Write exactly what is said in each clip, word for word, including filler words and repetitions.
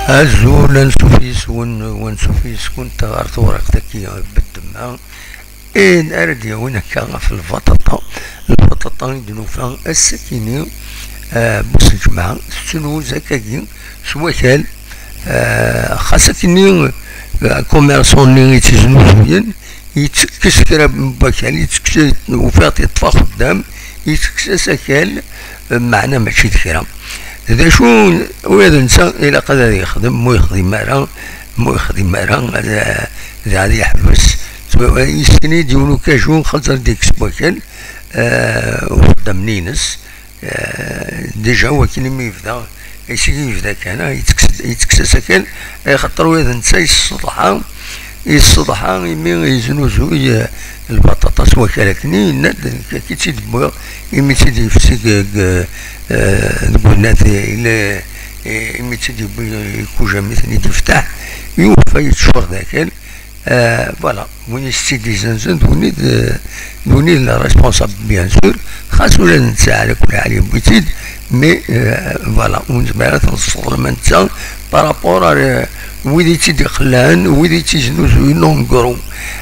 Azul, ansuf yes-wen, u ansuf yes-kent ɣer tewriqt-agi n ddemma. Ayen ara d-yawin akka ɣef lbaṭaṭa, lbaṭaṭa i d-nufa ass-akini, eh, bu s lǧemɛa, tettnuz akkagi s wakal, eh, xas akini, eh, commerçant-nni i tt-iznuzuyen, yettekkes kra n wakal, yettekkes, ufiɣ-t yeṭṭef axeddam, yettekkes-as akal, meɛna mačči d kra. D acu, ula d netta ilaq ad yexdem, mu yexdim ara, mu yexdim ara, ad, ad, ad yeḥbes. Yesken-iyi-d yiwen ukaju, xaṭer ad d-yekkes wakal, eh, uxeddam-nni-ines. Eh, déjà wakken imi yebda, icki yebda kan, ah, yettekkes, yettekkes-as akal, axaṭer ula d netta yesseḍḥa, yesseḍḥa imi yeznuzuy, eh, lbaṭaṭa s wakal akken, yenna-d, "Nekk i tt-id-wwiɣ, imi tt-id-yefsi deg, deg, eh, deg unat, imi tt-id-yewwi ikujam i ten-id-yeftaḥ, yufa yettcur d akal." Eh, voilà, win i s-tt-id-izzenzen d win i d, d win i d le responsable, bien sûr, xas ula d netta, ɛla kulli ḥal, yewwi-tt-id, mais, eh, voilà, ur nezmir ara ad t-nesseḍlem netta par rapport ar, eh, wid i tt-id-ixellan, wid i tt-iznuzuyen en gros,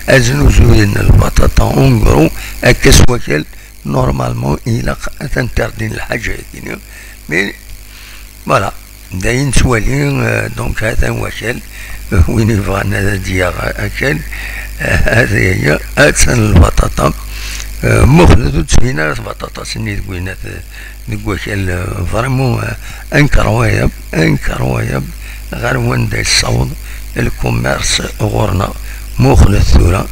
ad znuzuyen lbaṭaṭa en gros, akka s wakal, normalement, ilaq ad t-interdin lḥaǧa-agi-nni, mais, voilà. D ayen nettwali, euh, donc, atan wakal, euh, win yebɣan ad d-yaɣ akal, euh, ad yaya, attan lbaṭaṭa, euh, muxlet, ur d-ttbin ara tbaṭaṭat-nni deg winat, deg wakal, euh, vraiment, euh, incroyable, incroyable, ɣer wanda yessaweḍ lkummers ɣur-neɣ. Muxlet tura,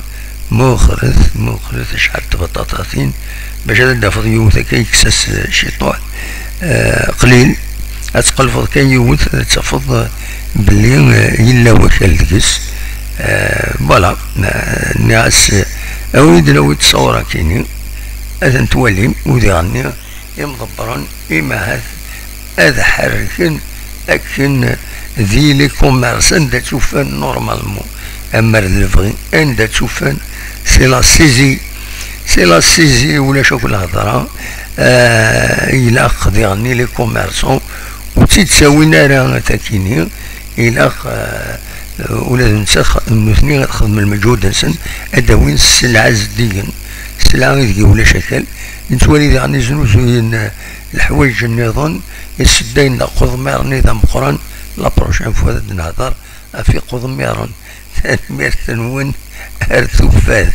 muxlet, muxlet acḥal n tbaṭaṭatin, bac ad d-tafeḍ yiwet akka yekkes-as ciṭuḥ, eh, qlil, ad tqelbeḍ kan yiwet, ad tafeḍ belli, eh, yella wakal deg-s. Eh, voilà, eh, nniɣ-as, eh, awi-d, nawi-d ṣṣawra-kini, ad tent-twalim, u diɣenni imḍebbren, imahat ad ḥerrken akken di les commerces anda tt-ufan normalement, ammer d lebɣi, anda tt-ufan, c'est la saisie, c'est la saisie, ulac akk lhedra. Eh, ilaq diɣenni les commerçants ur tt-id-ttawin ara takini, ilaq, eh, ula d netta, nutni ad xedmen lmeǧhud-nsen, ad d-awin sselɛa zeddigen, sselɛa ideg ulac akal. Nettwali diɣen iznuzuyen, eh, leḥwayeǧ nniḍen, iseddayen d aqeḍmir-nni d ameqqran. La prochaine fois ad nehder ɣef iqeḍmiren. Tanemmirt-nwen, ar tufat.